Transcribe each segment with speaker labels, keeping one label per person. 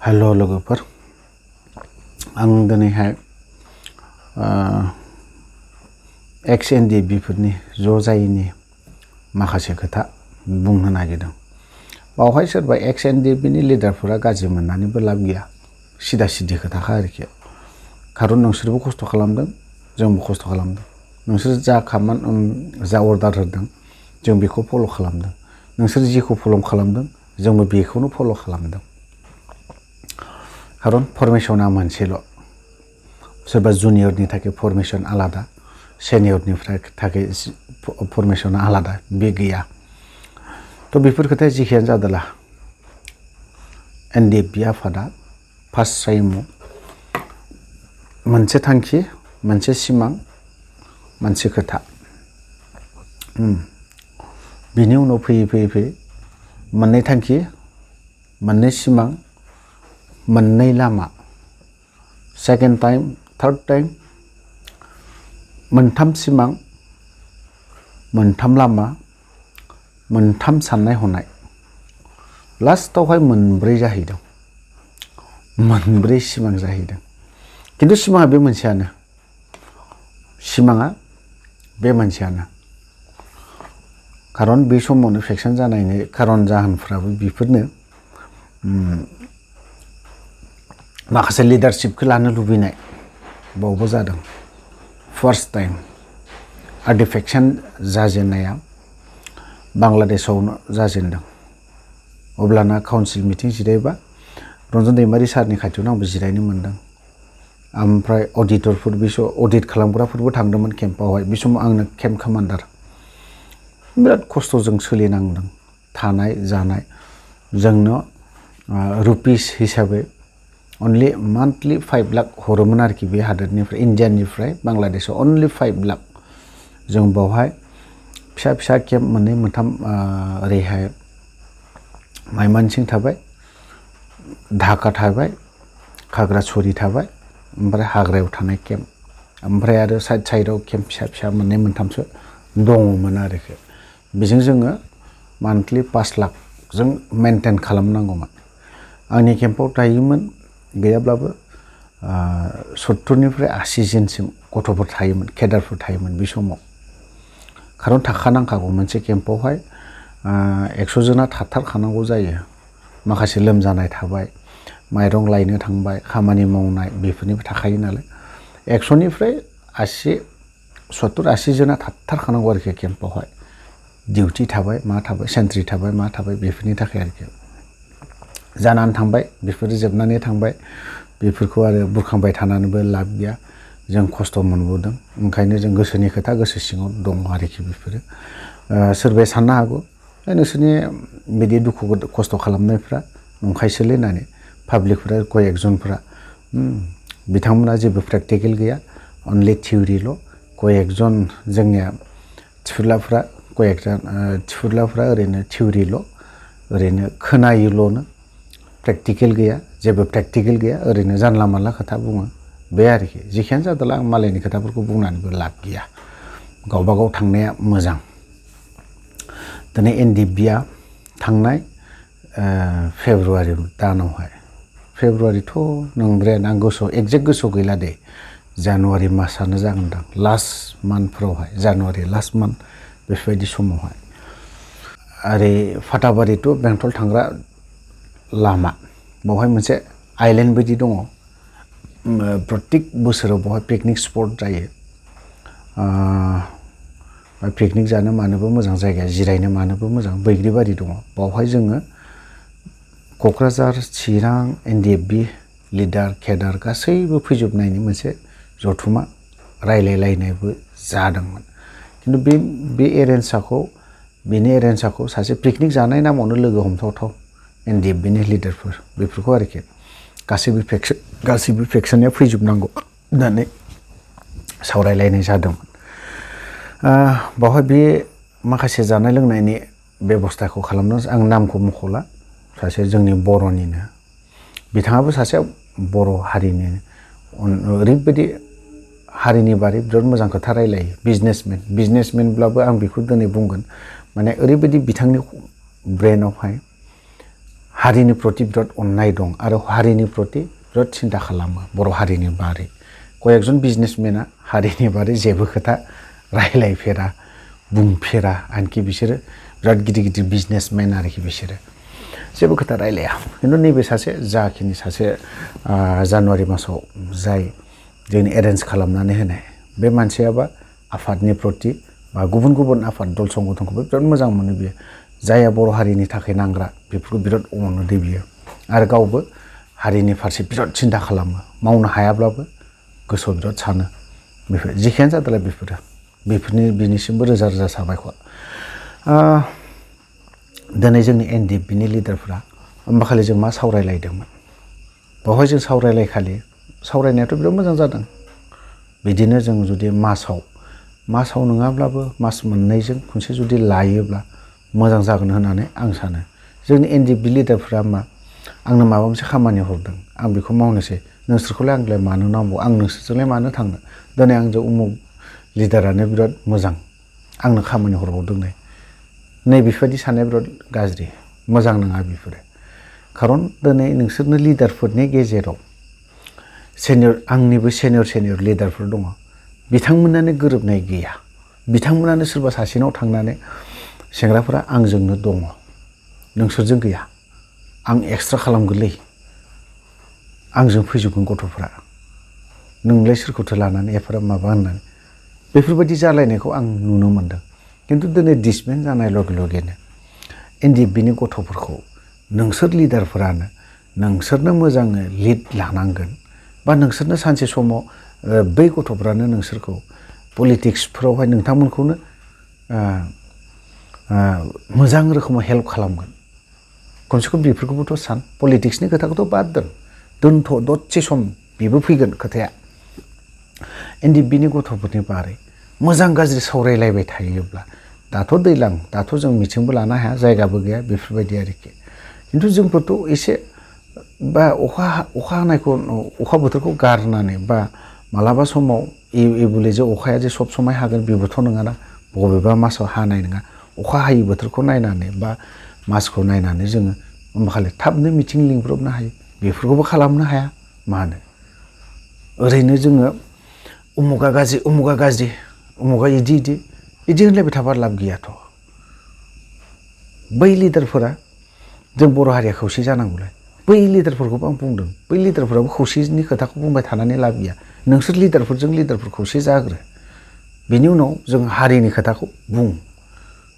Speaker 1: हेल' लोगोफोर आं दिनैहाय XNDP फोरनि ज' जायैनि माखासे खोथा बुंनो नागिरदों। बावहाय सोरबा XNDP नि लिडारफोरा गाज्रि मोननानैबो लाब गैया, सिदा सिदि खोथाखा आरोखि। खारन नोंसोरबो खस्थ' खालामदों, जोंबो खस्थ' खालामदों। नोंसोर जा अर्डार होदों जों बेखौ फल' खालामदों। नोंसोर जिखौ फल' खालामदों जोंबो बेखौनो फल' खालामदों। खारन फरमेसना मोनसेल'। सोरबा जुनियरनि थाखाय फरमेसन आलादा, सेनियरनि थाखाय फरमेसना आलादा, बे गैया। थ' बेफोर खोथाया जिखियानो जादोला NDP आफादा फार्स्ट टाइमाव मोनसे थांखि, मोनसे सिमां, मोनसे खोथा। बिनि उनाव फैयै मोननै थांखि, मोननै सिमां, मोननै लामा, सेकेन्ड टाइम, थार्ड टाइम, मोनथाम सिमां, मोनथाम लामा, मोनथाम साननाय हनाय, लास्टावहाय मोनब्रै जाहैदों, मोनब्रै सिमां जाहैदों। खिन्थु सिमाङा बे मोनसेयानो, सिमाङा बे मोनसेयानो। खारन बे समावनो फेक्सन जानायनि खारन जाहोनफ्राबो बेफोरनो। माखासे लिडारशिपखौ लानो लुबैनाय बावबो जादों। फार्स्ट टाइम आर्टिफेक्सन जाजेननाया बांलादेशआवनो जाजेनदों। अब्लाना काउन्सिल मिटिं जिरायबा रन्जन दैमारि सारनि खाथियावनो आंबो जिरायनो मोन्दों। ओमफ्राय अडिटरफोर अडिट खालामग्राफोरबो थांदोंमोन केम्पआवहाय। बे समाव आंनो केम्प कमान्डार। बिराद खस्थ'जों सोलिनांदों, थानाय जानाय। जोंनो रुपिस हिसाबै अनलि मान्थलि 5 लाख हरोमोन आरोखि बे हादोरनिफ्राय, इन्डियानिफ्राय बांलादेशआव अनलि 5 लाख। जों बावहाय फिसा फिसा केम्प मोननै मोनथाम ओरैहाय माइमानसिं थाबाय, ढाका थाबाय, खागड़ाछुरि थाबाय, ओमफ्राय हाग्रायाव थानाय केम्प, ओमफ्राय आरो साइडआव केम्प फिसा फिसा मोननै मोनथामसो दङमोन आरोखि। बेजों जोङो मान्थलि 5 लाखजों मेनटेन खालामनांगौमोन। आंनि केम्पआव थायोमोन गैयाब्लाबो 70निफ्राय 80 जनसिम गथ'फोर थायोमोन, केडारफोर थायोमोन बे समाव। खारन थाखानांखागौ मोनसे केम्पआवहाय 100 जना थाथारखानांगौ जायो। माखासे लोमजानाय थाबाय, माइरं लायनो थांबाय, खामानि मावनाय, बेफोरनिबो थाखायो नालाय। 100निफ्राय 70-80 जना थाथारखानांगौ आरोखि केम्पआवहाय। डिउटि थाबाय, मा थाबाय, सेन्ट्रि थाबाय, मा थाबाय, बेफोरनि थाखाय आरोखि। जानानै थांबाय, बेफोरो जोबनानै थांबाय। बेफोरखौ आरो बुरखांबाय थानानैबो लाब गैया। जों खस्थ' मोनबोदों, ओंखायनो जों गोसोनि खोथा गोसो सिङाव दङ आरोखि बेफोरो। सोरबाया साननो हागौ नोंसोरनि बिदि दुखु खस्थ' खालामनायफ्रा नंखायसोलै होननानै। पाब्लिकफोरा कयेकजनफ्रा बिथांमोना जेबो प्रेक्टिकेल गैया, अनलि थिउरिल'। कयेकजन जोंनिया थिफुरलाफ्रा ओरैनो थिउरिल', ओरैनो खोनायोल'नो, प्रेक्टिकेल गैया, जेबो प्रेक्टिकेल गैया, ओरैनो जानला मानला खोथा बुङो। बे आरोखि जेखियानो जादोंला आं मालायनि खोथाफोरखौ बुंनानैबो लाब गैया। गावबा गाव थांनाया मोजां। दिनै NDPआ थांनाय फेब्रुवारि दानावहाय, फेब्रुवारिथ' नंद्रायानो, आं एक्जेक्ट गोसोआव गैला दे, जानुवारि मासआनो जागोनदां, लास्ट मान्थफ्रावहाय, जानुवारि लास्ट मान्थ बेफोरबायदि समावहाय। ओरै फाथाबारि टु बेंटल थांग्रा लामा, बावहाय मोनसे आइलेण्ड बायदि दङ। प्रत्येक बोसोराव बावहाय पिकनिक स्पट जायो। पिकनिक जानो मानोबो मोजां जायगा, जिरायनो मानोबो मोजां, बैग्रिबारि दङ। बावहाय जोङो क'क्राझार, चिरां, NDP लिडार, केडार गासैबो फैजोबनायनि मोनसे जथुमा रायलायलायनायबो जादोंमोन। खिन्थु बेनि एरेन्जखौ सासे पिकनिक जानाय नामावनो लोगो हमथावथाव NDP नि लिडारफोर, बेफोरखौ आरोखि गासैबो फेक्सननिया फैजोबनांगौ होननानै सावरायलायनाय जादोंमोन। बावहाय बे माखासे जानाय लोंनायनि बेबस्थाखौ खालामदों। आं नामखौ मख'ला, सासे जोंनि बर'निनो, बिथाङाबो सासे बर' हारिनि, ओरैबायदि हारिनि बारै बिराद मोजां खोथा रायलायो। बिजनेसमेनब्लाबो आं बेखौ दिनै बुंगोन, माने ओरैबायदि बिथांनि ब्रेनावहाय हारिनि प्रति बिराद अननाय दं आरो हारिनि प्रति बिराद सिन्था खालामो बर' हारिनि बारै कयेकजन बिजनेसमेना हारिनि बारै जेबो खोथा रायलायफेरा बुंफेरा आनखि बिसोरो बिराद गिदिर गिदिर बिजनेसमेन आरोखि बिसोरो जेबो खोथा रायलाया खिन्थु नैबे सासे जाखिनि सासे जानुवारि मासाव जाय जोंनि एरेन्ज खालामनानै होनाय बे मानसियाबा आफादनि प्रति बा गुबुन गुबुन आफाद दल संगठनखौबो बिराद मोजां मोनो बियो जायहा बर' हारिनि थाखाय नांग्रा बेफोरखौ बिराद अनो दे बियो आरो गावबो हारिनि फारसे बिराद सिन्था खालामो मावनो हायाब्लाबो गोसोआव बिराद सानो बेफोर जेखियानो जादोंला बेफोरनि बिनिसिमबो रोजा रोजा साबायखर दिनै जोंनि NDFBनि लिडारफ्रा होमबाखालि जों मा सावरायलायदोंमोन बेवहाय जों सावरायनायाथ' बिराद मोजां जादों बिदिनो जों जुदि मासाव नङाब्लाबो मास मोननैजों खनसे जुदि लायोब्ला मोजां जागोन होननानै आं सानो जोंनि NDFB लिडारफ्रा आंनो माबा मोनसे खामानि हरदों आं बेखौ मावनोसै नोंसोरखौलाय आंलाय मानो नांगौ आं नोंसोरजोंलाय मानो थांनो दिनै आंजों उमुक लिडारानो बिराद मोजां आंनो खामानि हरबावदों नै बेफोरबायदि साननाया बिराद गाज्रि मोजां नङा बेफोरो खारन दिनै नोंसोरनो लिडारफोरनि गेजेराव आंनिबो सेनियर लिडारफोर दङ बिथांमोनानो गोरोबनाय गैया बिथांमोनानो सोरबा सासेनाव थांनानै सेंग्राफोरा आंजोंनो दङ नोंसोरजों गैया आं एक्सट्रा खालामगोनलै आंजों फैजोबगोन गथ'फ्रा नोंलाय सोरखौथो लानानै एफाराब माबा होननानै बेफोरबायदि जालायनायखौ आं नुनो मोनदों खिन्थु दिनै डिसमेन्ट जानाय लगे लगेनो NDFBनि गथ'फोरखौ नोंसोर लिडारफोरानो नोंसोरनो मोजाङै लिड लानांगोन बा नोंसोरनो सानसे समाव बै गथ'फ्रानो नोंसोरखौ पलिटिक्सफोरावहाय नोंथांमोनखौनो मोजां रोखोमाव हेल्प खालामगोन खमसे खम बेफोरखौबोथ' सान पलिटिक्सनि खोथाखौथ' बाद दोनथ' दसे सम बेबो फैगोन खोथाया NDFBनि गथ'फोरनि बारै मोजां गाज्रि सावरायलायबाय थायोब्ला दाथ' दैज्लां दाथ' जों मिथिंबो लानो हाया जायगाबो गैया बेफोरबायदि आरोखि खिन्थु जोंफोरथ' एसे बा अखा हानायखौ अखा बोथोरखौ गारनानै बा मालाबा समाव एबुले जे अखाया जे सब समाय हागोन बेबोथ' नङाना बबेबा मासाव हानाय नङा अखा हायै बोथोरखौ नायनानै बा मासखौ नायनानै जोङो होमबाखालि थाबनो मिथिं लिंब्रबनो हायो बेफोरखौबो खालामनो हाया मानो ओरैनो जोङो उमुगा गाज्रि उमुगा इदि होनलायबाय थाबा लाब गैयाथ' बै लिडारफोरा जों बर' हारिया खौसे जानांगौलाय बै लिडारफोरखौबो आं बुंदों बै लिडारफोराबो खौसेनि खोथाखौ बुंबाय थानानै लाब गैया नोंसोर लिडारफोर खौसे जाग्रो बेनि उनाव जों हारिनि खोथाखौ बुं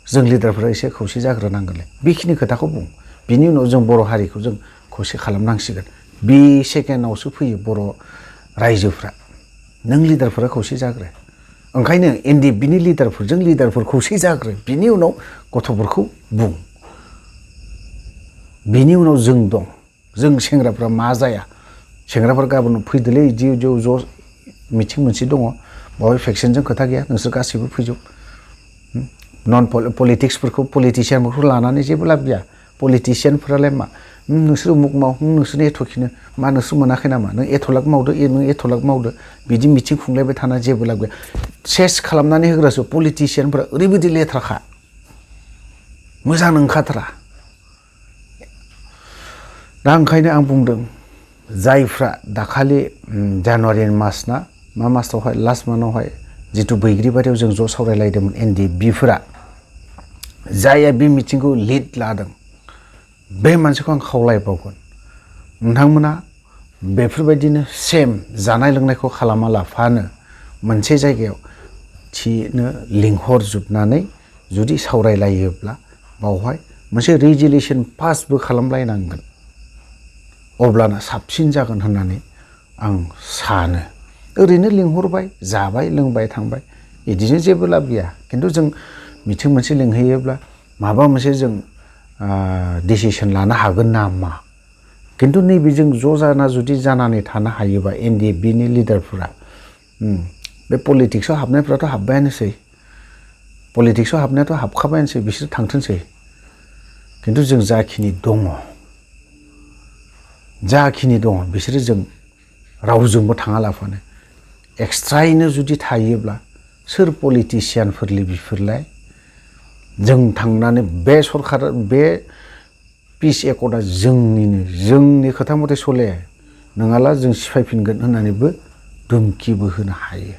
Speaker 1: जों लिडारफोरा एसे खौसे जाग्रोनांगोनलाय बेखिनि खोथाखौ बुं बिनि उनाव जों बर' हारिखौ जों खौसे खालामनांसिगोन बे सेकेन्डआवसो फैयो बर' रायजोफ्रा नों लिडारफोरा खौसे जाग्रो ओंखायनो NDFBनि लिडारफोर खौसे जाग्रो बिनि उनाव गथ'फोरखौ बुं बिनि उनाव जों दं जों सेंग्राफ्रा मा जाया सेंग्राफोर गाबोन फैदोलै इदि ज' मिथिं मोनसे दङ बावहाय फेक्सनजों खोथा गैया नोंसोर गासैबो फैजोब पलिटिसियानफोरखौ लानानै जेबो लाब गैया पलिटिसियानफोरालाय मा नोंसोर उमुक माव नोंसोरनो एथ'खिनो मा नोंसोर मोनाखै नामा नों एथ' लाख मावदो नों एथ' लाख मावदो बिदि मिथिं खुंलायबाय थाना जेबो लाब गैया सेस खालामनानै होग्रासो पलिटिसियानफोरा ओरैबायदि लेथ्राखा मोजां नंखाथारा दा ओंखायनो आं बुंदों जायफ्रा दाखालि जानुवारि मा मासावहाय लास्ट मान्थआवहाय जिथु बैग्रिबारियाव जों ज' सावरायलायदोंमोन NDFBफोरा जायहा बे मिटिंखौ लिड लादों बे मानसिखौ आं खावलायबावगोन नोंथांमोना बेफोरबायदिनो सेम जानाय लोंनायखौ खालामा लाफानो मोनसे जायगायाव थिनो लिंहरजोबनानै जुदि सावरायलायोब्ला बावहाय मोनसे रेजुलेसन पासबो खालामलायनांगोन अब्लाना साबसिन जागोन होननानै आं सानो ओरैनो लिंहरबाय जाबाय लोंबाय थांबाय बिदिनो जेबो लाब गैया खिन्थु जों मिथिं मोनसे लिंहैयोब्ला माबा मोनसे जों डिसिसन लानो हागोन नामा खिन्थु नैबे जों ज' जाना जुदि जानानै थानो हायोबा NDFBनि लिडारफोरा बे पलिटिक्सआव हाबनायफ्राथ' हाबबायानोसै पलिटिक्सआव हाबनायाथ' हाबखाबायानोसै बिसोर थांथोंसै खिन्थु जों जाखिनि दङ बिसोरो जों रावजोंबो थाङा लाफानो एक्सट्रायैनो जुदि थायोब्ला सोर पलिटिसियानफोरलाय बेफोरलाय जों थांनानै बे पिस एकर्डआ जोंनि खोथा मथे सले नङाला जों सिफायफिनगोन होननानैबो धुमखिबो होनो हायो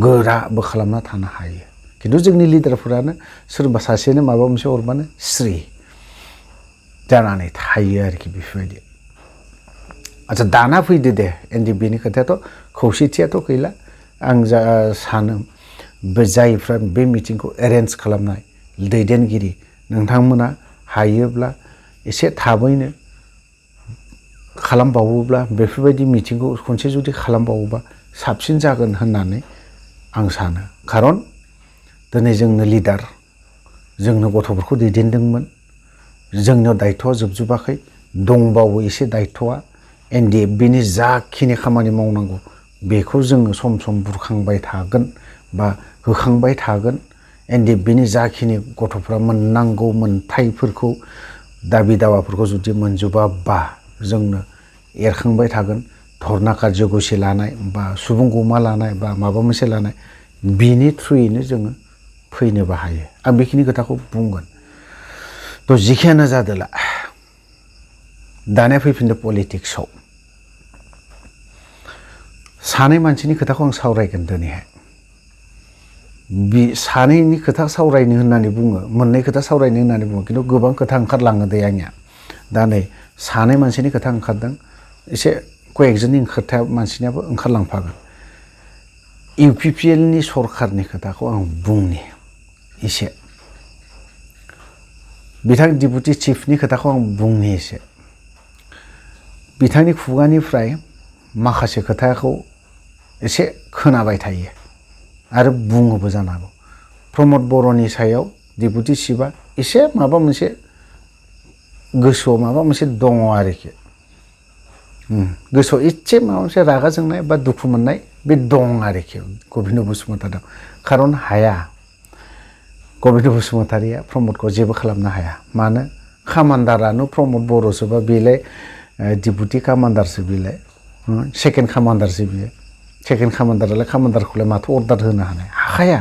Speaker 1: गोराबो खालामना थानो हायो खिन्थु जोंनि लिडारफोरानो सोरबा सासेनो माबा मोनसे हरबानो स्रि जानानै थायो आरोखि बेफोरबायदि आच्छा दाना फैदो दे एनडिएफबिनि खोथायाथ' खौसेथियाथ' गैला आं जा सानो जायफ्रा बे मिटिंखौ एरेन्ज खालामनाय दैदेनगिरि नोंथांमोना हायोब्ला एसे थाबैनो खालामबावोब्ला बेफोरबायदि मिटिंखौ खनसे जुदि खालामबावोबा साबसिन जागोन होननानै आं सानो खारन दिनै जोंनो लिडार जोंनो गथ'फोरखौ दैदेनदोंमोन जोंनियाव दायथ'आ जोबजोबाखै दंबावो एसे दायथ'आ एनडिएफबिनि जाखिनि खामानि मावनांगौ बेखौ जोङो सम सम बुरखांबाय थागोन बा होखांबाय थागोन एनडिएफबिनि जाखिनि गथ'फ्रा मोननांगौ मोनथायफोरखौ दाबि दावाफोरखौ जुदि मोनजोबाबा जोंनो एरखांबाय थागोन धर्ना कार्यगसि लानाय बा सुबुं गौमा लानाय बा माबा मोनसे लानाय बिनि थ्रुयैनो जोङो फैनोबो हायो आं बेखिनि खोथाखौ बुंगोन थ' जिखियानो जादोला दानिया फैफिनदो पलिटिक्सआव सानै मानसिनि खोथाखौ आं सावरायगोन दिनैहाय बे सानैनि खोथा सावरायनो होननानै बुङो मोननै खोथा सावरायनो होननानै बुङो खिन्थु गोबां खोथा ओंखारलाङो दे आंनिया दा नै सानै मानसिनि खोथा ओंखारदों एसे कयेकजननि खोथा मानसिनियाबो ओंखारलांफागोन इउपिपिएलनि सरकारनि खोथाखौ आं बुंनि एसे बिथां डिपुटि चिफनि खोथाखौ आं बुंनि एसे बिथांनि खुगानिफ्राय माखासे खोथाखौ एसे खोनाबाय थायो आरो बुङोबो जानो हागौ प्रमद बर'नि सायाव डिपुटि चिफआ एसे माबा मोनसे गोसोआव माबा मोनसे दङ आरोखि गोसोआव एसे माबा मोनसे रागा जोंनाय बा दुखु मोननाय बे दं आरोखि गबिन्द बसुमतारियाव खारन हाया गबिन्द बसुमतारिया प्रमदखौ जेबो खालामनो हाया मानो कामान्डारानो प्रमद बर'सोबा बेलाय डिपुटि कामान्डारसो बेलाय सेकेन्ड कामान्डारसो बियो सेकेन्ड कामान्डारालाय कामान्डारखौलाय माथो अर्डार होनो हानाय हाखाया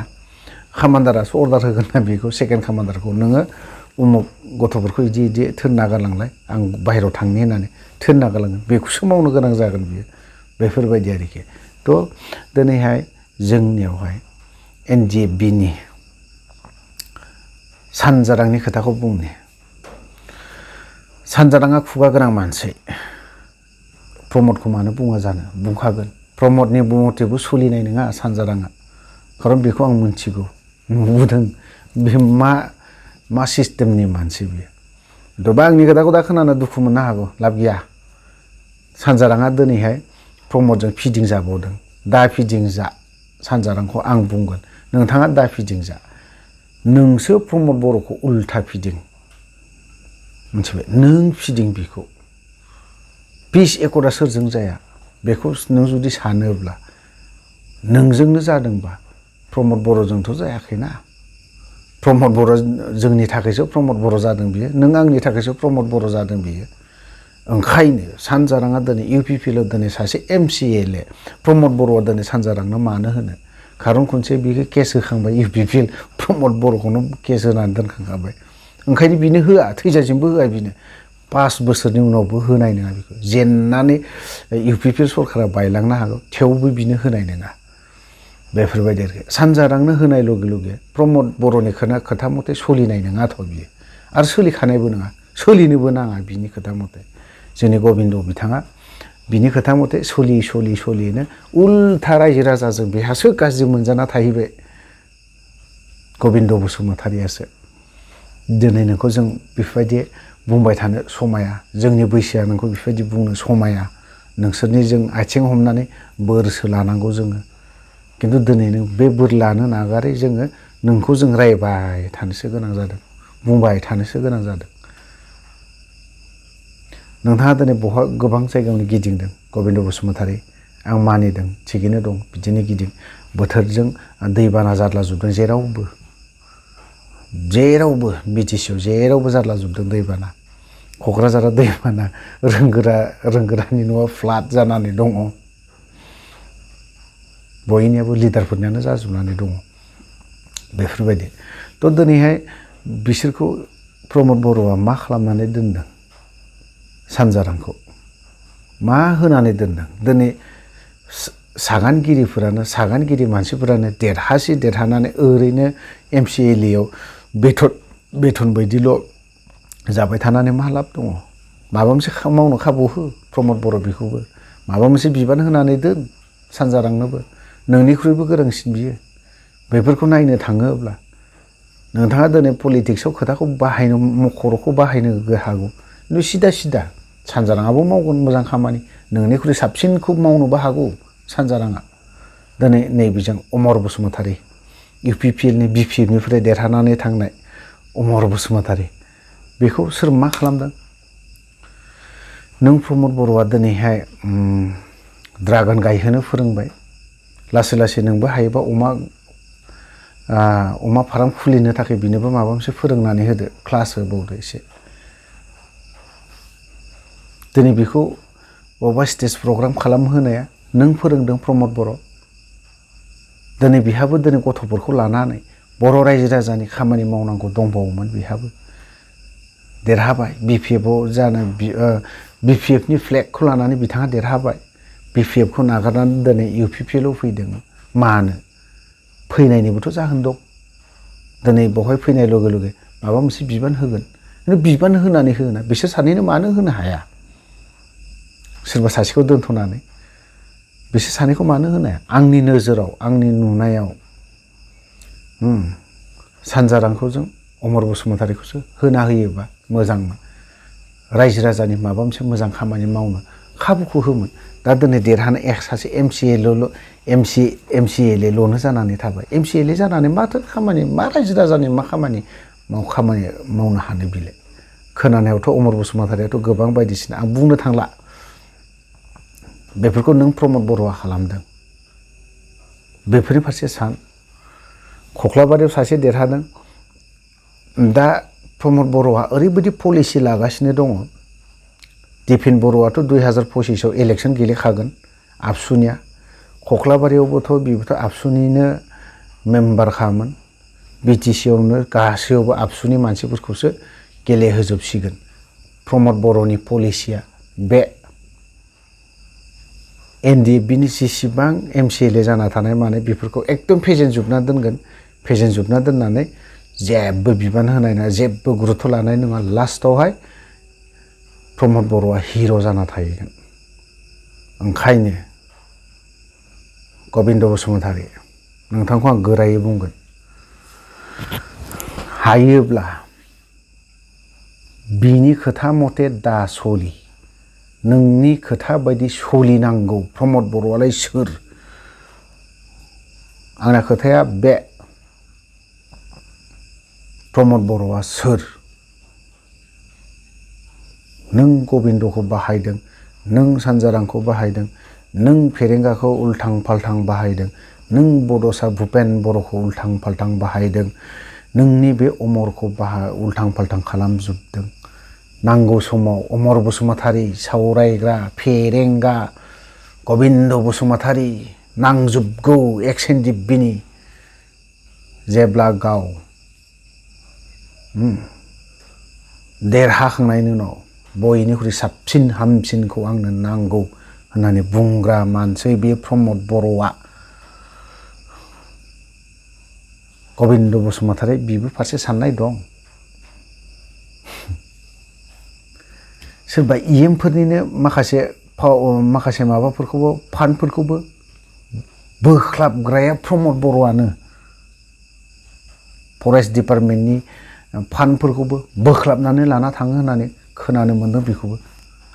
Speaker 1: कामान्डारासो अर्डार होगोन ना बेखौ सेकेन्ड कामान्डारखौ नोङो उमुक गथ'फोरखौ इदि थोनना गालांलाय आं बाहेरायाव थांनि होननानै थोनना गालांगोन बेखौसो मावनो गोनां जागोन बियो बेफोरबायदि आरोखि थ' दिनैहाय जोंनियावहाय एनडिएफबिनि सानजारांनि खोथाखौ बुंनि सानजाराङा खुगा गोनां मानसि प्रमदखौ मानो बुङा जानो बुंखागोन प्रमदनि मथेबो सोलिनाय नङा सानजाराङा खारन बेखौ आं मिथिगौ नुबोदों बे मा सिस्टेमनि मानसि बियो थ' बा आंनि खोथाखौ दा खोनानो दुखु मोननो हागौ लाब गैया सानजाराङा दिनैहाय प्रमदजों फिदिं जाबावदों दा फिदिं जा सानजारांखौ आं बुंगोन नोंथाङा दा फिदिं जा नोंसो प्रमद बर'खौ उल्था फिदिं मिथिबाय नों फिदिं बेखौ पिस एकर्डआ सोरजों जाया बेखौ नों जुदि सानोब्ला नोंजोंनो जादोंबा प्रमद बर'जोंथ' जायाखैना प्रमद बर' जोंनि थाखायसो प्रमद बर' जादों बियो नों आंनि थाखायसो प्रमद बर' जादों बियो ओंखायनो सानजाराङा दिनै इउपिपिएलआव दिनै सासे एमसिएलए प्रमद बर'आ दिनै सानजारांनो मानो होनो खारन खनसे बिखौ केस होखांबाय इउपिपिएल प्रमद बर'खौनो केस होनानै दोनखांखाबाय ओंखायनो बिनो होआ थैजासिमबो होआ बिनो 5 बोसोरनि उनावबो होनाय नङा बेखौ जेननानै इउपिपिएल सरकारा बायलांनो हागौ थेवबो बिनो होनाय नङा बेफोरबायदि आरोखि सानजारांनो होनाय लगे लगे प्रमद बर'नि खोथा मथे सोलिनाय नङाथ' बियो आरो सोलिखानायबो नङा सोलिनोबो नाङा बिनि खोथा मथे जोंनि गबिन्द बिथाङा बिनि खोथा मथे सोलियैनो उल्था रायजो राजाजों बेहासो गाज्रि मोनजाना थाहैबाय गबिन्द बसुमतारियासो दिनै नोंखौ जों बेफोरबायदि बुंबाय थानो समाया जोंनि बैसोआ नोंखौ बेफोरबायदि बुंनो समाया नोंसोरनि जों आथिं हमनानै बोरसो लानांगौ जोङो खिन्थु दिनै नों बे बोर लानो नागारै जोङो नोंखौ जों रायबाय थानोसो गोनां जादों बुंबाय थानोसो गोनां जादों नोंथाङा दिनै बहा गोबां जायगायावनो गिदिंदों गबिन्द बसुमतारि आं मानिदों थिगैनो दं बिदिनो गिदिं बोथोरजों दैबाना जाद्लाजोबदों जेरावबो बिटिसिआव जेरावबो जाद्लाजोबदों दैबाना क'क्राझाराव दैबाना रोंगोरानि न'आ फ्लाद जानानै दङ बयनियाबो लिडारफोरनियानो जाजोबनानै दङ बेफोरबायदि थ' दिनैहाय बिसोरखौ प्रमद बर'आ मा खालामनानै दोनदों सानजारांखौ मा होनानै दोनदों दिनै सागानगिरि मानसिफोरानो देरहानानै ओरैनो MCLA आव बेथन बायदिल' जाबाय थानानै मा लाब दङ माबा मोनसे मावनो खाबु हो प्रमद बर' बेखौबो माबा मोनसे बिबान होनानै दोन सानजारांनोबो नोंनिख्रुइबो गोरोंसिन बियो बेफोरखौ नायनो थाङोब्ला नोंथाङा दिनै पलिटिक्सआव खोथाखौ खर'खौ बाहायनो हागौ खिन्थु सिदा सानजाराङाबो मावगोन मोजां खामानि नोंनिख्रुइ साबसिनखौ मावनोबो हागौ सानजाराङा दिनै नैबेजों अमर बसुमतारी UPPL नि BPF निफ्राय देरहानानै थांनाय अमर बसुमतारी बेखौ सोर मा खालामदों नों प्रमद बर'आ दिनैहाय ड्रागन गायहोनो फोरोंबाय लासै नोंबो हायोबा अमा फार्म खुलिनो थाखाय बिनोबो माबा मोनसे फोरोंनानै होदो क्लास होबावदो एसे दिनै बेखौ बबेबा स्टेज प्रग्राम खालामहोनाया नों फोरोंदों प्रमद बर' दिनै बिहाबो दिनै गथ'फोरखौ लानानै बर' रायजो राजानि खामानि मावनांगौ दंबावोमोन बिहाबो देरहाबाय BPF आव जानो BPF नि फ्लेगखौ लानानै बिथाङा देरहाबाय BPF खौ नागारनानै दिनै UPPL आव फैदों मानो फैनायनिबोथ' जाहोन दं दिनै बेवहाय फैनाय लगे लगे माबा मोनसे बिबान होगोन बिबान होनानै होना बिसोर सानैनो मानो होनो हाया सोरबा सासेखौ दोनथ'नानै बिसोर सानैखौ मानो होनो हाया आंनि नोजोराव आंनि नुनायाव सानजारांखौ जों अमर बसुमतारीखौसो होना होयोबा मोजांमोन रायजो राजानि माबा मोनसे मोजां खामानि मावनो खाबुखौ होमोन दा दिनै देरहानाय सासे MCLA ल'नो जानानै थाबाय MCLA जानानै माथो खामानि मा रायजो राजानि मा खामानि मावनो हानो बिलाय खोनानायावथ' अमर बसुमतारीयाथ' गोबां बायदिसिना आं बुंनो थांला बेफोरखौ नों प्रमद बर'आ खालामदों बेफोरनि फारसे सान खख्लाबारियाव सासे देरहादों दा प्रमद बर'आ ओरैबायदि पलिसि लागासिनो दङ दिपेन बर'आथ' 2025 आव इलेक्सन गेलेखागोन आबसुनिया खख्लाबारियावबोथ' बेबोथ' आबसुनिनो मेम्बारखामोन BTC आवनो गासैयावबो आबसुनि मानसिफोरखौसो गेलेहोजोबसिगोन प्रमद बर'नि पलिसिया बे NDF नि जेसेबां MCLA जाना थानाय माने बेफोरखौ एकदम फेजेनजोबना दोननानै जेबो बिबान होनाय नङा जेबो गुरुत्व लानाय नङा लास्टावहाय प्रमद बर'आ हिर' जाना थाहैगोन ओंखायनो गबिन्द बसुमतारी नोंथांखौ आं गोरायै बुंगोन हायोब्ला बिनि खोथा मथे दा सलि नोंनि खोथा बायदि सलिनांगौ प्रमद बर'आलाय सोर आंना खोथाया बे प्रमद बर'आ सोर नों गबिन्दखौ बाहायदों नों सानजारांखौ बाहायदों नों फेरेंगाखौ उल्थां फाल्थां बाहायदों नों बड'सा भुपेन बर'खौ उल्थां फाल्थां बाहायदों नोंनि बे अमरखौ उल्थां फाल्थां खालामजोबदों नांगौ समाव अमर बसुमतारी सावरायग्रा फेरेंगा गबिन्द बसुमतारी नांजोबगौ एक्सन दिब्बिनि जेब्ला गाव देरहाखांनायनि उनाव बयनिख्रुइ साबसिन हामसिनखौ आंनो नांगौ होननानै बुंग्रा मानसि बे प्रमद बर'आ गबिन्द बसुमतारी बिबो फारसे साननाय दं सोरबा फोरनिनो माखासे माबाफोरखौबो फान्डफोरखौबो बोख्लाबग्राया प्रमद बर'आनो फरेस्ट डिपार्टमेन्टनि फान्डफोरखौबो बोख्लाबनानै लाना थाङो होननानै खोनानो मोन्दों बेखौबो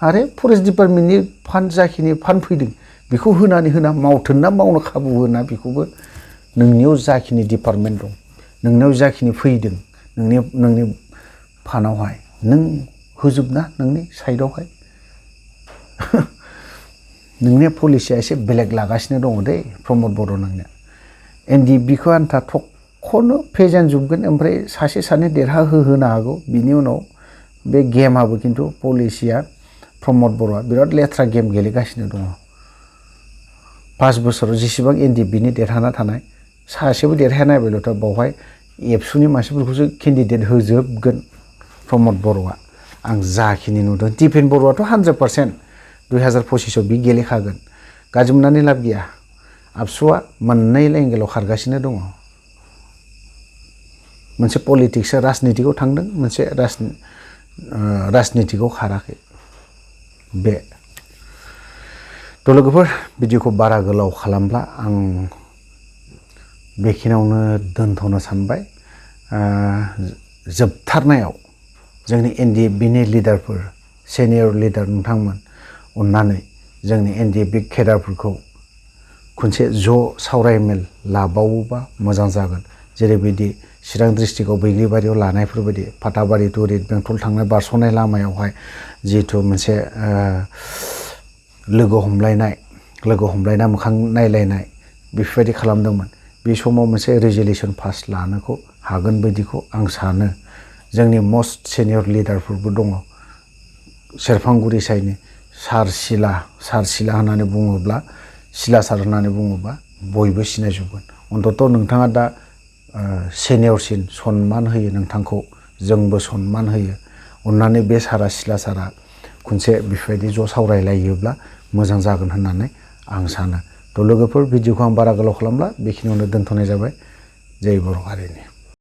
Speaker 1: आरो फरेस्ट डिपार्टमेन्टनि फान्ड जाखिनि फान्ड फैदों बेखौ होना मावथोंना मावनो खाबु होना बेखौबो नोंनियाव जाखिनि डिपार्टमेन्ट दं नोंनियाव जाखिनि फैदों नोंनि फान्डआवहाय नों होजोबना नोंनि साइडआवहाय नोंनि पलिसिया एसे बेलेग लागासिनो दङ दै प्रमद बर' नोंनिया NDFखौ आन्था थखनो फेजेनजोबगोन ओमफ्राय सासे सानै देरहाहोनो हागौ बिनि उनाव बे गेमाबो खिन्थु पलिसिया प्रमद बर'आ बिराद लेथ्रा गेम गेलेगासिनो दङ 5 बोसोराव जेसेबां NDFनि देरहाना थानाय सासेबो देरहानाय बायल'थ' बावहाय एबसुनि मानसिफोरखौसो केन्डिडेट होजोबगोन प्रमद बर'आ आं जाखिनि नुदों दिपेन बर'आथ' 100% 2025 बि गेलेखागोन गाज्रि मोननानै लाब गैया आबसुआ मोननै एंगेलाव खारगासिनो दङ मोनसे पलिटिक्सआ राजनितिकआव थांदों मोनसे राजनितिकआव खाराखै बे थ' लोगोफोर भिडिअखौ बारा गोलाव खालामब्ला आं बेखिनियावनो दोनथ'नो सानबाय जोबथारनायाव जोंनि एनडिएफबिनि लिडारफोर सिनियर लिडार नोंथांमोन अननानै जोंनि एनडिएफबि केडारफोरखौ खनसे ज' सावरायमेल लाबावोबा मोजां जागोन जेरैबायदि चिरां डिस्ट्रिक्टआव बैग्रिबारियाव लानायफोरबायदि फाथाबारि टु रिट बेंटल थांनाय बारस'नाय लामायावहाय जिहेथु मोनसे लोगो हमलायना मोखां नायलायनाय बेफोरबायदि खालामदोंमोन बे समाव मोनसे रेजोलिउसन पास लानोखौ हागोन बायदिखौ आं सानो जोंनि मस्ट सिनियर लिडारफोरबो दङ सेरफांगुरि साइडनि सार सिला होननानै बुङोब्ला सिला सार होननानै बुङोबा बयबो सिनायजोबगोन अन्तत नोंथाङा दा सिनियरसिन सनमान होयो नोंथांखौ जोंबो सनमान होयो अननानै बे सारा सिला सारा खनसे बेफोरबायदि ज' सावरायलायोब्ला मोजां जागोन होननानै आं सानो थ' लोगोफोर भिडिअखौ आं बारा गोलाव खालामला बेखिनियावनो दोनथ'नाय जाबाय जय बर' हारिनि